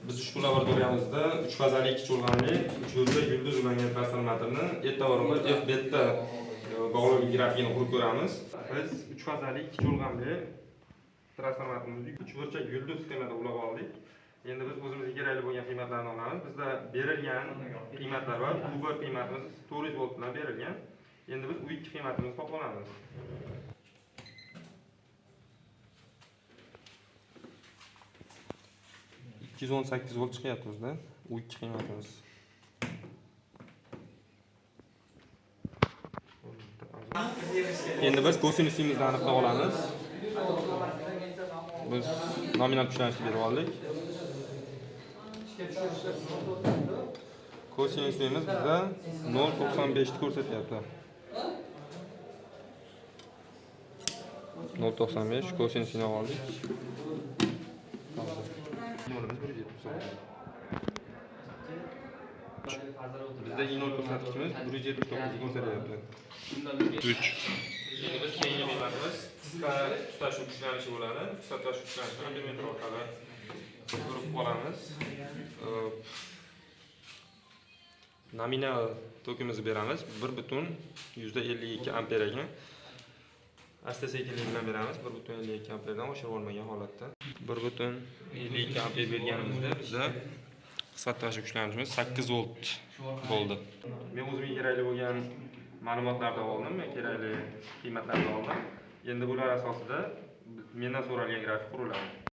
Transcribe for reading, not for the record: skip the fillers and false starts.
Biz ushbu laboratoriyamizda 3 fazali 2 cho'lg'amli 3 burchak yulduz ulangan transformatorni eta barobar F beta bog'lovli grafikini qurib ko'ramiz. Biz 3 fazali 2 cho'lg'amli transformatorimizni 3 burchak yulduz sxemada ulab oldik. Endi biz o'zimizga kerakli bo'lgan qiymatlarni olamiz. Bizda berilgan qiymatlar bor. U1 qiymatimiz 400 volt bilan berilgan. Endi biz U2 qiymatimizni topib olamiz. 218 volt chiqyapti bizda. U2 qiymatimiz. Endi biz kosinusimizni aniqlab olamiz. Biz nominal kuchlanishni berib oldik. Kosinusimiz bizda 0.95 ni ko'rsatyapti. 0.95 kosinusini oldik. Nolimiz 179. Bizda I0 ko'rsatkichimiz 179 ko'rsatyapti. 3. Endi biz keyingi qiymatimiz qisqa tutashuv kuchlanishi bo'ladi. Qisqa tutashuv kuchlanishini 1 metr orqali ko'rib olamiz. Nominal tokimizni beramiz 1.52 amper ekan. Asta sekinlik bilan beramiz 1.52 amperdan oshirib olmagan holatda. 1.52 amper berganimizda bizda qisqa tutashuv kuchlanishimiz 8 volt bo'ldi. Men o'zimga kerakli bo'lgan ma'lumotlarni oldim, men kerakli qiymatlarni oldim. Endi bular asosida mendan so'ralgan grafik quriladi.